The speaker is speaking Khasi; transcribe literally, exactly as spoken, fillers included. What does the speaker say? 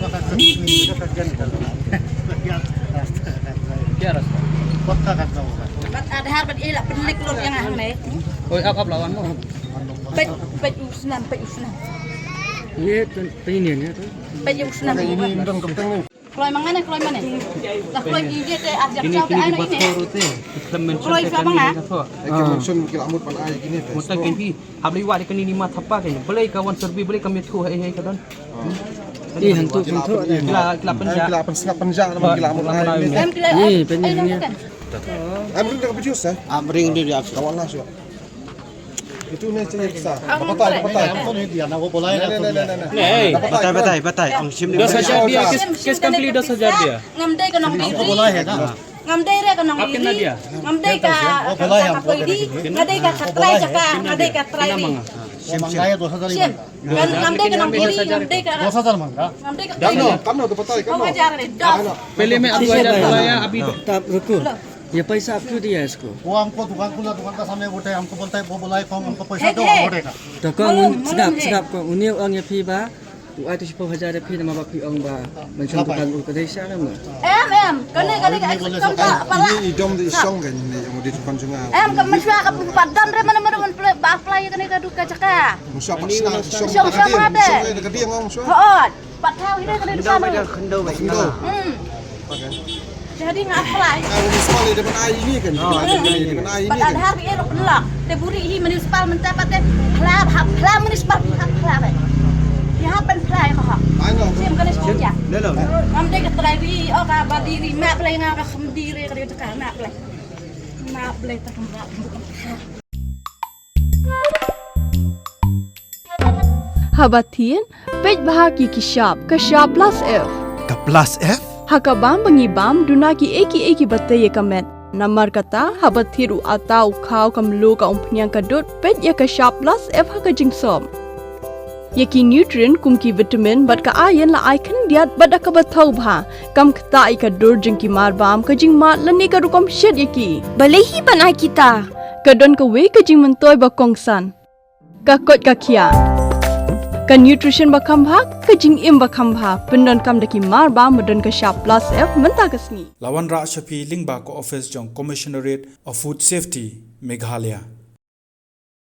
Bad Aadhaar bad i la pynlek lut ïa nga hangne. Oi, ap, ap, lawan mo. Peit, peit u snam, peit u snam. Ye, peit ïa u snam. Kloi ma nga ne, kloi ma ne. Da kloi ïa te ar jam. Kini, chau te kini ai na ki ini. Kloi sa ma nga. Ek mention ki la mut pan ai kini te. Mut ta kin phi. Hap lei wa de kini ni ma thapa kini. Balei ka wan survey, balei ka miat thu hei hei ka don. Ih, hantu, hantu. Kila, kila pynja. Kila pynsngap pynja nama kila mut ai. Em kila. Ih, pynja. Em ring da ka video sa. Am ring dia dia. Kawan lah shuwa. Itu ne cek sa. Batai, batai. Batai, batai. Ang sim ni. दस हज़ार दिया, किस, किस कंपनी दस हज़ार दिया? Ngam dei ka nongdiri. Ngam dei re ka nongdiri. Ngam dei ka, ka, ka koidi. Ngam dei ka, ka trai jaka. Ngam dei ka trai ri. Sim, sim. Ngam dei ka nongdiri, ngam dei ka. दस हज़ार मांगा। Ngam dei ka. Kam no, kam no, kam no. पहले मैं आपको दो हज़ार बुलाया, अभी तो। रुको। ये पैसा आप क्यों दिया इसको? वो हमको दुकान खुला, दुकान का सामने बोलते हैं, हमको बोलता है, वो बोला है, कौन हमको पैसा दो, बोलेगा। तो कौन, sngap, sngap, kong uni ong ïa phi ba u ai tu shiphew hajar ïa phi namar ba phi ong ba mynshuwa dukan u ka dei sha nama. Em, em, kane, kane, kane. Ini i dom di shong kan, ini yang di dukan jong nga. Em, ka mynshuwa ka pat don re mana, mana, mana, ba apply kane ka dukan jaka. Mynshuwa pat sna shong. Shong, shong ka dei ngong mynshuwa. Hooid. Pat thaw hi re ka dei dukan u. Hmm. Jadi nga apply. Municipal ïa dei ban ai ini kan. Pat Aadhaar ïa dei ban ai ini kan. Pat Aadhaar ïa dei ban lok. Te buri hi municipal mynta pat te. Phla, phla municipal, phla, phla. Ïa hap ban phla ïa ka hok. Ai no. Sim ka ni sim ja. Ngam dei ka trai ri, o ka ba diri, ma play nga ka kham diri ka dei ka ma play. Ma play ta ka ma. Haba thied, peit bha ki ki shap, ka shap plus F. Ka plus F? Ha ka bam ba ngi bam, duna ki ei ki ei ki ba tei ïa ka met. Namar kata, haba thied u ata u khaw ka mluh ka umphniang ka dud, peit ïa ka shap plus F ha ka jingsop. Ïa ki nutrient kum ki vitamin bad ka iron la ai khyndiat bad da kaba thaw bha. Kam ktah ïa ka dur jong ki mar bam, ka jingmad lane ka rukom shet ïa ki. Balei hi ban ai kita? Ka don kawei ka jingmyntoi ba kongsan. Ka koit ka khiah. Ka nutrition ba kham bha, ka jingim ba kham bha, pyndonkam da ki mar bam ba don ka shap plus F mynta ka sngi. La wanrah sha phi lyngba ka office jong Commissionerate of Food Safety, Meghalaya.